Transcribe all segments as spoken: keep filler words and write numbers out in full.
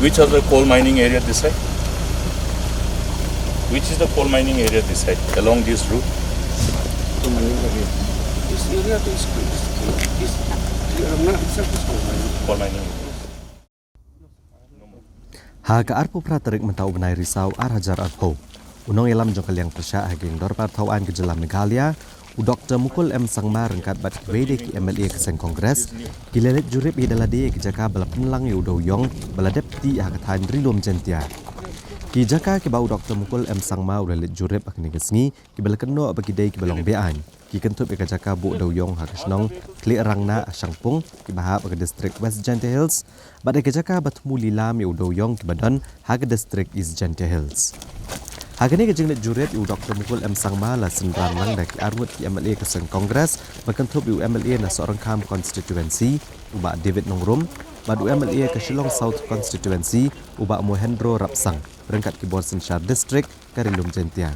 Which other coal mining area this side? Which is the coal mining area this side, along this route? Coal mining area. This area is, is, is, Rangna itself is coal mining. Coal mining area. Ha ka arphew phra tarik mynta u bnai Risaw ar hajar arphew, u nongïalam jong ka liang pyrshah ha ka Dorbar Thaw Aiñ ka jylla Meghalaya, u Doktor Mukul M Sangma ryngkat bad kiwei de ki M L A ka seng Congress, ki la leit jurip ïa da lade ïa ka jaka ba la pynlang ïa u dewïong ba la dep tih ha ka thaiñ Ri Lum Jaiñtia. Ki jaka kiba u Doktor Mukul M Sangma u la leit jurip ha kane ka sngi, kiba la kynnoh ba ki dei kiba long be-aiñ, ki kynthup ïa ka jaka buh dewïong ha ka shnong Khlieh Rangna ha Shangpung, kiba hap ha ka distrik West Jaiñtia Hills, bad ïa ka jaka ba thmu lilam ïa u dewïong kiba don ha ka distrik East Jaiñtia Hills. Ha kane ka jingleit jurip ïa u Doktor Mukul M Sangma la synran lang da ki arngut ki M L A ka seng Congress, ba kynthup ïa u M L A na Sohryngkham constituency, u Bah David Nongrum, bad u M L A ka Shillong South constituency, u Bah Mohendro Rapsang, ryngkat ki bor synshar distrik ka Ri Lum Jaiñtia.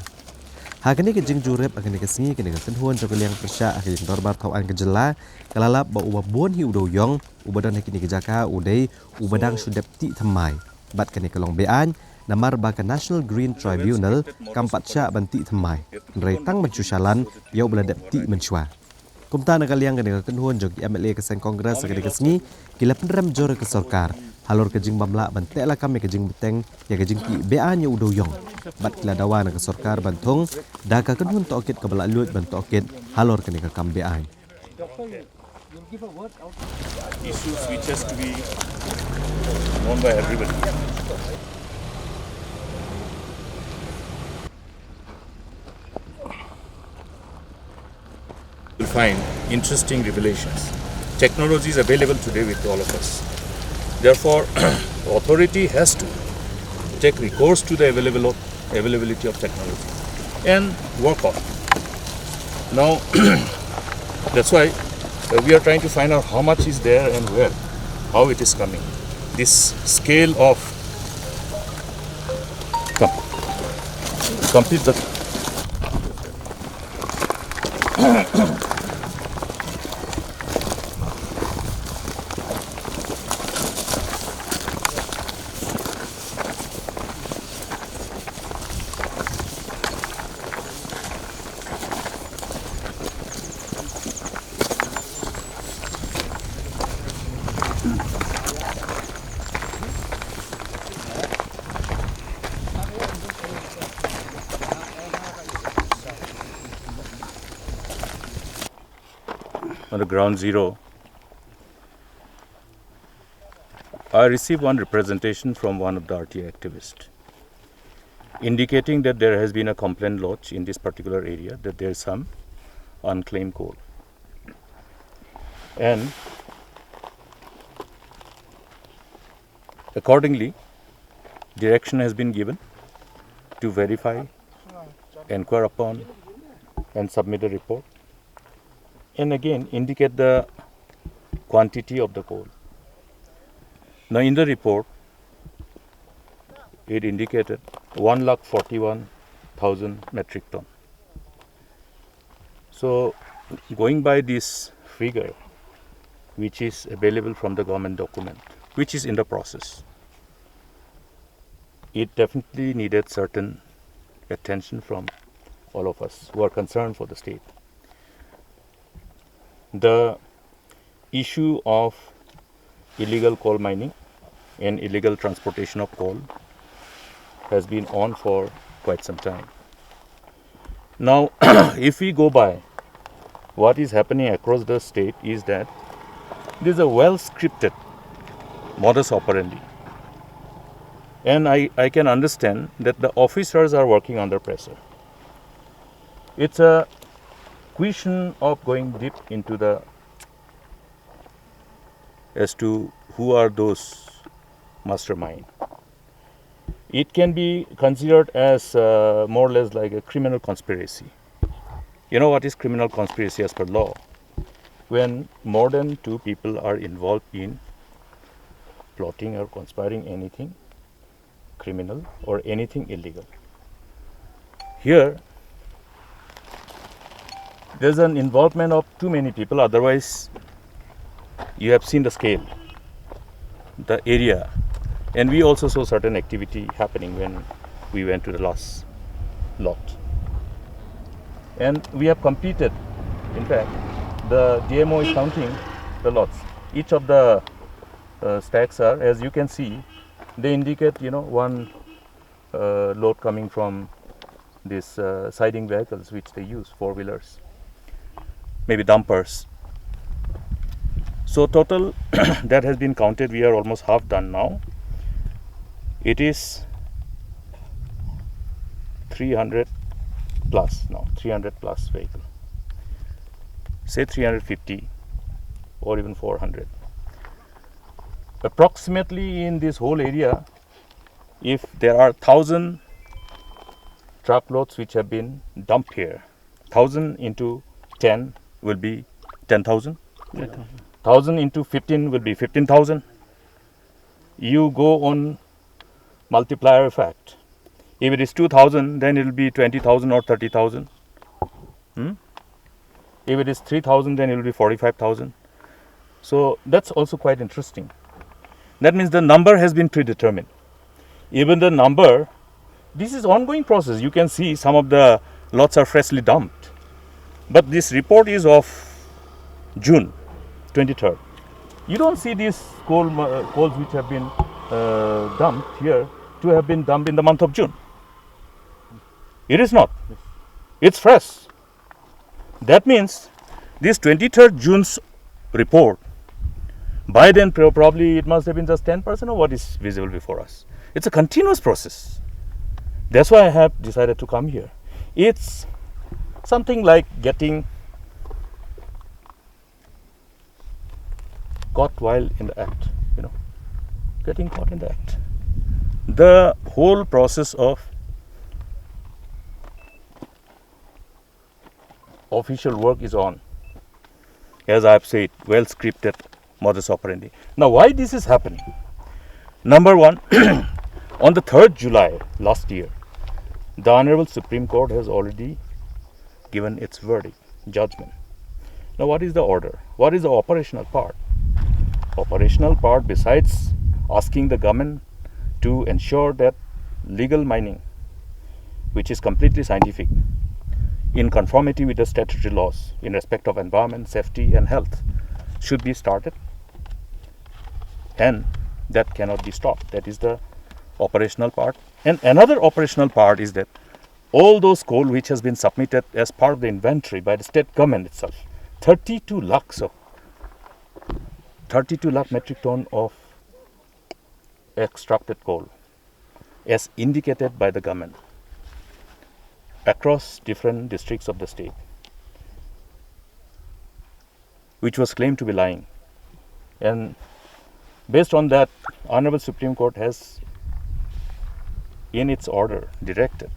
Ha kane ka jingjurip ha kane ka sngi, kane ka kynhun jong ka liang pyrshah ha ka Dorbar Thaw Aiñ ka jylla ka la lap ba uba bun hi u dewïong uba don ha kine ki jaka u dei uba dang shu dep tih thymmai. Bad kane ka long be-aiñ namar ba ka National Green Tribunal kam pat shah ban tih thymmai, hynrei tang ban shu shalan ïa uba la dep tih mynshuwa. Kumta na ka liang kane ka kynhun jong ki M L A ka seng Congress ha kane ka sngi, ki la pynrem jur ïa ka sorkar halor ka jingbym lah ban teh lakam ïa ka jingbteng ïa ka jingtih be-aiñ ïa u dewïong. Bad ki la dawa na ka sorkar ban thung da ka kynhun tohkit kaba la lut ban tohkit halor kane ka kam be-aiñ. Issues which has to be known by everybody. You'll find interesting revelations. Technology is available today with all of us. Therefore, authority has to take recourse to the available of, availability of technology and work on. Now, that's why, uh, we are trying to find out how much is there and where, how it is coming. This scale of, come, complete the On the ground zero, I received one representation from one of the R T I activists indicating that there has been a complaint lodged in this particular area that there is some unclaimed coal. And accordingly, direction has been given to verify, inquire upon, and submit a report, and again indicate the quantity of the coal. Now, in the report, it indicated one lakh forty-one thousand metric ton. So, going by this figure, which is available from the government document, which is in the process, it definitely needed certain attention from all of us who are concerned for the state. The issue of illegal coal mining and illegal transportation of coal has been on for quite some time. Now, if we go by what is happening across the state, is that this is a well scripted modus operandi. And I, I can understand that the officers are working under pressure. It's a question of going deep into the, as to who are those mastermind. It can be considered as, uh, more or less like a criminal conspiracy. You know what is criminal conspiracy as per law? When more than two people are involved in plotting or conspiring anything criminal or anything illegal. Here, there's an involvement of too many people, otherwise, you have seen the scale, the area. And we also saw certain activity happening when we went to the last lot. And we have completed, in fact, the D M O is counting the lots. Each of the uh, stacks are, as you can see, they indicate, you know, one uh, load coming from these uh, siding vehicles which they use, four wheelers, maybe dumpers. So total that has been counted, we are almost half done now. It is three hundred plus now, three hundred plus vehicle. Say three hundred fifty or even four hundred. Approximately in this whole area, if there are thousand truckloads which have been dumped here, thousand into ten will be ten thousand. Ten thousand. Thousand into fifteen will be fifteen thousand. You go on multiplier effect. If it is two thousand, then it will be twenty thousand or thirty thousand. Hmm? If it is three thousand, then it will be forty-five thousand. So that's also quite interesting. That means the number has been predetermined. Even the number, this is ongoing process. You can see some of the lots are freshly dumped. But this report is of June twenty-third. You don't see these coal, uh, coals which have been uh, dumped here to have been dumped in the month of June. It is not. It's fresh. That means this twenty-third June's report, by then pro- probably it must have been just ten percent of what is visible before us. It's a continuous process. That's why I have decided to come here. It's something like getting caught while in the act, you know, getting caught in the act. The whole process of official work is on, as I have said, well scripted modus operandi. Now, why this is happening? Number one, on the third July last year, the Honorable Supreme Court has already given its verdict, judgment. Now, what is the order? What is the operational part? Operational part, besides asking the government to ensure that legal mining, which is completely scientific, in conformity with the statutory laws in respect of environment, safety, and health, should be started, and that cannot be stopped. That is the operational part. And another operational part is that all those coal which has been submitted as part of the inventory by the state government itself, thirty-two lakhs of, thirty-two lakh metric ton of extracted coal, as indicated by the government, across different districts of the state, which was claimed to be lying. And based on that, Honorable Supreme Court has, in its order, directed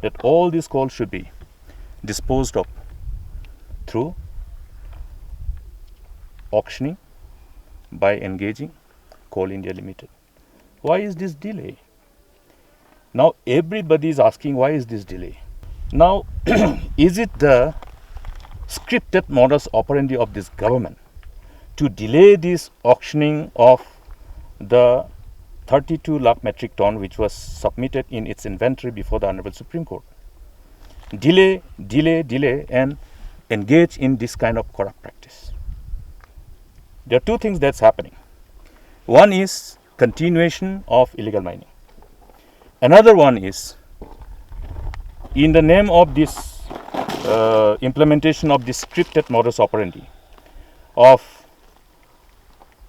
that all these coal should be disposed of through auctioning by engaging Coal India Limited. Why is this delay? Now everybody is asking, why is this delay? Now, is it the scripted modus operandi of this government to delay this auctioning of the thirty-two lakh metric ton which was submitted in its inventory before the Honorable Supreme Court? Delay, delay, delay, and engage in this kind of corrupt practice. There are two things that's happening. One is continuation of illegal mining. Another one is, in the name of this uh, implementation of this scripted modus operandi of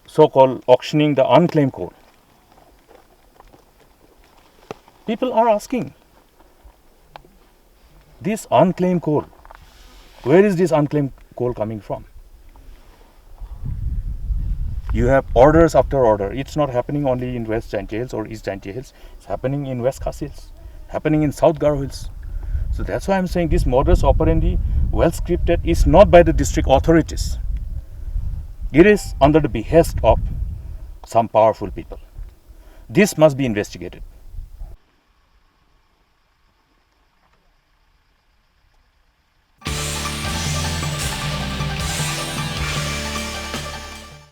so-called auctioning the unclaimed coal, people are asking, this unclaimed coal, where is this unclaimed coal coming from? You have orders after order. It's not happening only in West Jaintia Hills or East Jaintia Hills. It's happening in West Khasi Hills, happening in South Garo Hills. So that's why I'm saying this modus operandi, well scripted, is not by the district authorities. It is under the behest of some powerful people. This must be investigated.